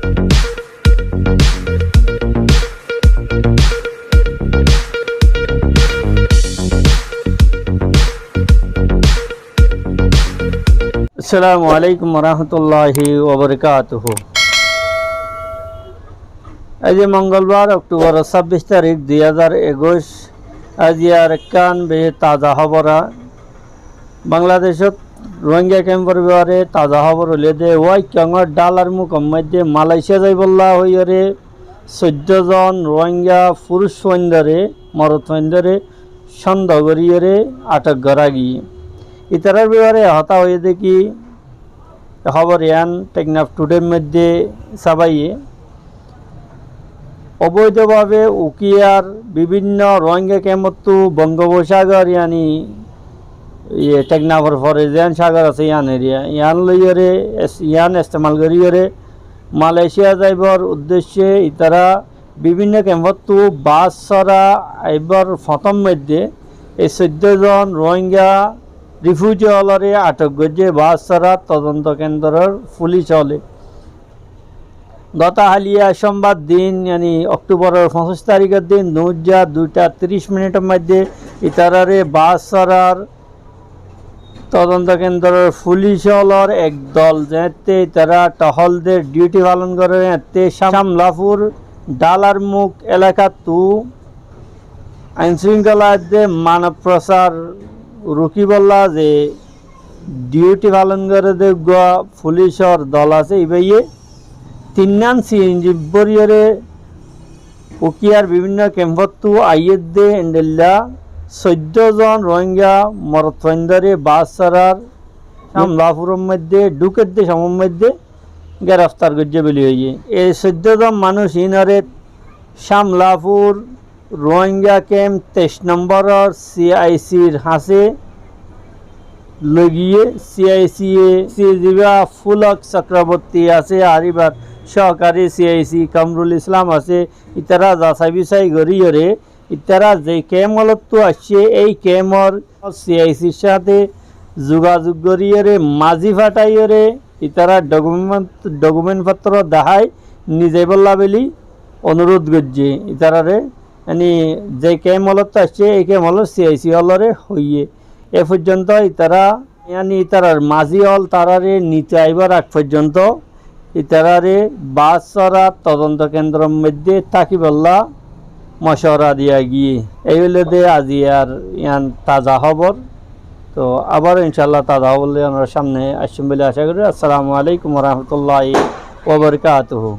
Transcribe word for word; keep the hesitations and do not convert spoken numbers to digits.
Assalamu alaikum warahmatulláhi wabarakátuhu. Aijja mongolbar, Okthóbor sábbic tarík, dui házar ekuic. Aijja arekkán beci taza hóbor. Bangladecót Rohingya kempor befare taza hóbor óilde, Wáikongor dhálar mukor maze Malaysia zaibolla hoiyóre soiddó zon Rohingya furus fuaindóre, morot fuaindóre cóndo goríyore atok gorá giyé. Itarár befare hotá hoiyé de ki, hóbor yián Teknaf Today r maze sáfaiye. Oboidhobhabe Ukiyar bibinno Rohingya kempottú Bongobosagor, yani, iye, Teknafor fore zeén sagor asé, yián eriya, yián loiyore, es-, yián estemal goríyore Malaysia zaibor uddecce itará bibinno kempottú bas sora aibar fotór maze ei soiddó zon Rohingya rifuji ólore atok goijjé bas sora todonto kendror fulic óle. Gotahaliya cómbar din, yani Okthóboror foñsic taríkor din, duijja duita tiríc minitor maze itarare bas sorar todonto kendror fulic ólor ek dol, zeéñtte itará tohol der diuti falon gorer, eéñtte Cam-, Camlapur dhálar muk elakattú ain sringkhola edde manob prosar rukíbolla ze diuti falon gore de uggwá fulicor dol asé, ibáye tinnán C N G bóriyore Ukiyar bibinno kempottú aiyé de endilla soiddó zon Rohingya morot fuaindóre bas sorar Camlapuror maze dhúker de cómor maze gereftar goijjé buli hoiyé. Ei soiddó zon manúic inore Camlapur Rohingya kemp teic nomboror C I C r hañsé loi giyé. C I C e, C I C ziba Fulok Cakraborti asé, ar ibar sohokari C I C Kamrul Islam asé, itará zasai bisai goríyore, itará ze kemp ólottú aiccé, ei kempor C I C r sáñte zugazug goríyore, mazi fathaiyore, itará dokument, dokument fottoro dahái nizaibolla buli onurud goijjé itarare. Yani ze kemp ólottú aiccé, ei kemp ólor C I C ólore hoiyé. E foijjonto itará, yani itarar mazi ól tarare nito aibar ag foijjonto itarare bas sora todonto kendror maze tákibolla mocuwara diya giyé. Ei óilde aijjar yián taza hóbor. To abar incállah taza hóbor loi onorar samne aiccum buli acá gorí. Assalamu alaikum warahmatulláhi wabarakátuhu.